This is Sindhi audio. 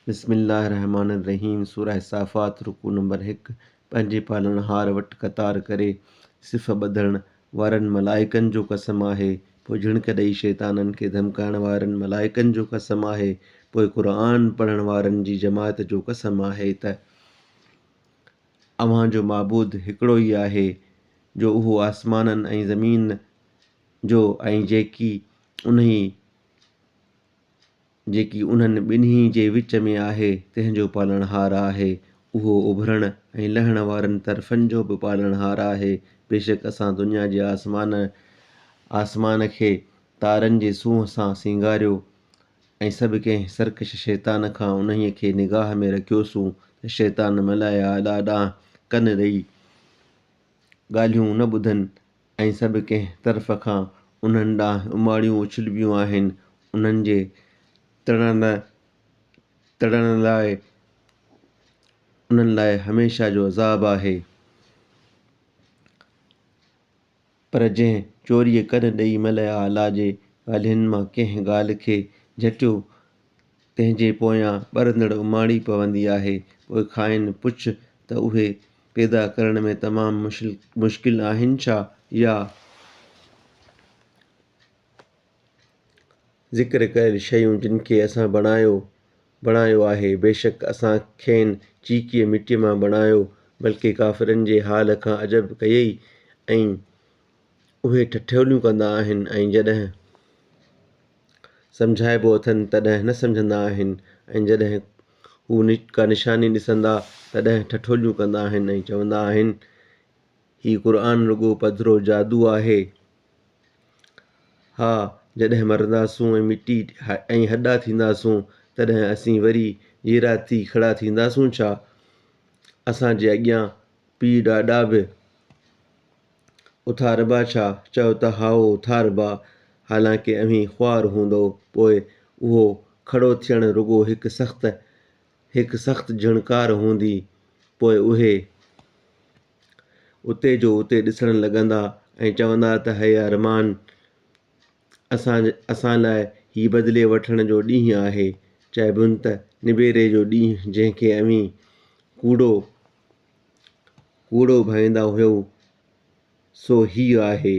بسم الله الرحمٰن الرحيم سوره صافات رڪوع نمبر هڪ پنهنجي پالڻهار وٽ قطار ڪري، صف ٻڌڻ، وارن ملائڪن جو قسم آهي، پوء جهڻڪ ڏئي شيطانن کي ڌمڪائڻ وارن ملائڪن جو قسم آهي، پوء قرآن پڙهڻ وارن جي جماعت جو قسم آهي ته اوهان جو معبود هڪڙو ئي آهي جو اهو آسمانن ۽ زمين جو ۽ جيڪي انهي جيڪي انهن ٻنهي جي وچ ۾ آهي، تنهن جو پالڻهار آهي. اهو اڀرڻ ۽ لهڻ وارن طرفن جو به پالڻهار آهي. بيشڪ اسان دنيا جي آسمان آسمان کي تارن جي سونهن سان سينگاريو ۽ سڀ ڪنهن سرڪش شيطان کان انهيء کي نگاهه ۾ رکيوسون ته شيطان ملاء اعليٰ ڏانهن ڪن ڏئي ڳالهيون نه ٻڌن ۽ سڀ ڪنهن طرف کان انهن ڏانهن اماڙيون اڇلبيون آهن، انهن جي تڙڻ تڙڻ لاء انهن لاء هميشه جو عذاب آهي. پر جنهن چوريء ڪن ڏئي ملئه اعليٰ جي ڳالهين مان ڪنهن ڳالهه کي جهٽيو، تنهن جي پويان ٻرندڙ اماڙي پوندي آهي، پوء کانئن پڇ ته اهي پيدا ڪرڻ ۾ تمام مشڪل آهن ڇا؟ يا ذڪر ڪيل شيون جن کي اسان بڻايو بڻايو آهي، بيشڪ اسان کين چيڪيء مٽيء مان بڻايو، بلڪه ڪافرن جي حال کان عجب ڪيئي ۽ اهي ٺٺوليون ڪندا آهن ۽ جڏهن سمجهائبو اٿن تڏهن نه سمجهندا آهن ۽ جڏهن هو ڪا نشاني ڏسندا تڏهن ٺٺوليون ڪندا آهن ۽ چوندا آهن هي قرآن رڳو پڌرو جادو آهي. ها جڏهن مرنداسون ۽ مٽي ۽ هڏا ٿينداسون تڏهن اسين وري جيئرا ٿي کڙا ٿينداسون ڇا؟ اسان جي اڳيان پيء ڏاڏا به اٿاربا ڇا؟ چئو ته هائو اٿاربا، حالانڪه اوهين خوار هوندؤ. پوء اهو کڙو ٿيڻ رڳو هڪ سخت هڪ سخت جهڻڪار هوندي، پوء اهي اتي جو اتي ڏسڻ لڳندا ۽ چوندا ته هي ارمان! اسان اسان لاء هي بدلي وٺڻ جو ڏينهن آهي. چئبن ته نبيري جو ڏينهن جنهن کي اوهين ڪوڙو ڪوڙو ڀائيندا هيؤ، سو هيء آهي.